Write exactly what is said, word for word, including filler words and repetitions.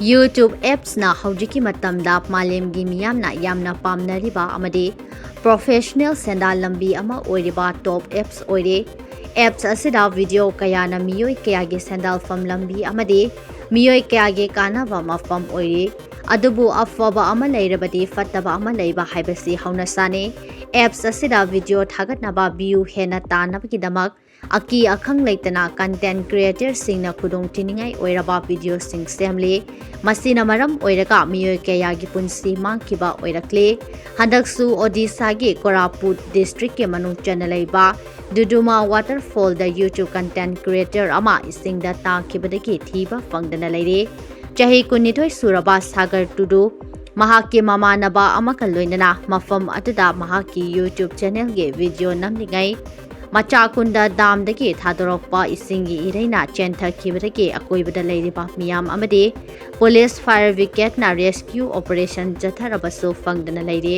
YouTube appsꯅ ꯍꯧꯖꯤꯛꯀꯤ ꯃꯇꯝꯗ ꯃꯥꯂꯦꯝꯒꯤ ꯃꯤꯌꯥꯝꯅ ꯌꯥꯝꯅ ꯄꯥꯝꯅꯔꯤꯕ ꯑꯃꯗꯤ professional ꯁꯦꯟꯗꯥꯟ ꯂꯝꯕꯤ ꯑꯃ ꯑꯣꯏꯔꯤꯕ top apps ꯑꯣꯏꯔꯦ꯫ Apps ꯑꯁꯤꯗ video ꯀꯌꯥꯅ ꯃꯤꯑꯣꯏ ꯀꯌꯥꯒꯤ ꯁꯦꯟꯗꯥꯜꯐꯝ ꯂꯝꯕꯤ ꯑꯃꯗꯤ ꯃꯤꯑꯣꯏ ꯀꯌꯥꯒꯤ ꯀꯥꯟꯅꯕ ꯃꯐꯝ ꯑꯣꯏꯔꯦ꯫ ꯑꯗꯨꯕꯨ ꯑꯐꯕ ꯑꯃ ꯂꯩꯔꯕꯗꯤ ꯐꯠꯇꯕ ꯑꯃ ꯂꯩꯕ ꯍꯥꯏꯕꯁꯤ ꯍꯧꯅꯁꯥꯅꯤ꯫ Apps ꯑꯁꯤꯗ video ꯊꯥꯒꯠꯅꯕ view ꯍꯦꯟꯅ ꯇꯥꯟꯅꯕꯒꯤꯗꯃꯛ ꯑꯀꯤ ꯑꯈꯪ ꯂꯩꯇꯅ content creatorꯁꯤꯡꯅ ꯈꯨꯗꯣꯡ ꯊꯤꯅꯤꯡꯉꯥꯏ ꯑꯣꯏꯔꯕ videoꯁꯤꯡ ꯁꯦꯝꯂꯤ꯫ ꯃꯁꯤꯅ ꯃꯔꯝ ꯑꯣꯏꯔꯒ ꯃꯤꯑꯣꯏ ꯀꯌꯥꯒꯤ ꯄꯨꯟꯁꯤ ꯃꯥꯡꯈꯤꯕ ꯑꯣꯏꯔꯛꯂꯤ꯫ ꯍꯟꯗꯛꯁꯨ Odishaꯒꯤ Koraput districtꯀꯤ ꯃꯅꯨꯡ ꯆꯟꯅ ꯂꯩꯕ Duduma waterfallꯗ YouTube content creator ꯑꯃ ꯏꯁꯤꯡꯗ ꯇꯥꯈꯤꯕꯗꯒꯤ ꯊꯤꯕ ꯐꯪꯗꯅ ꯂꯩꯔꯦ꯫ ꯆꯍꯤ ꯀꯨꯟꯅꯤꯊꯣꯏ ꯁꯨꯔꯕ Sagar Tudu ꯃꯍꯥꯛꯀꯤ ꯃꯃꯥꯟꯅꯕ ꯑꯃꯒ ꯂꯣꯏꯅꯅ ꯃꯐꯝ ꯑꯗꯨꯗ ꯃꯍꯥꯛꯀꯤ YouTube channelꯒꯤ video ꯅꯝꯂꯤꯉꯩ ꯃꯆꯥꯀꯨꯟꯗ damꯗꯒꯤ ꯊꯥꯗꯣꯔꯛꯄ ꯏꯁꯤꯡꯒꯤ ꯏꯔꯩꯅ ꯆꯦꯟꯊꯈꯤꯕꯗꯒꯤ ꯑꯀꯣꯏꯕꯗ ꯂꯩꯔꯤꯕ ꯃꯤꯌꯥꯝ ꯑꯃꯗꯤ police fire brigadeꯅ rescue operation ꯆꯠꯊꯔꯕꯁꯨ ꯐꯪꯗꯅ ꯂꯩꯔꯤ꯫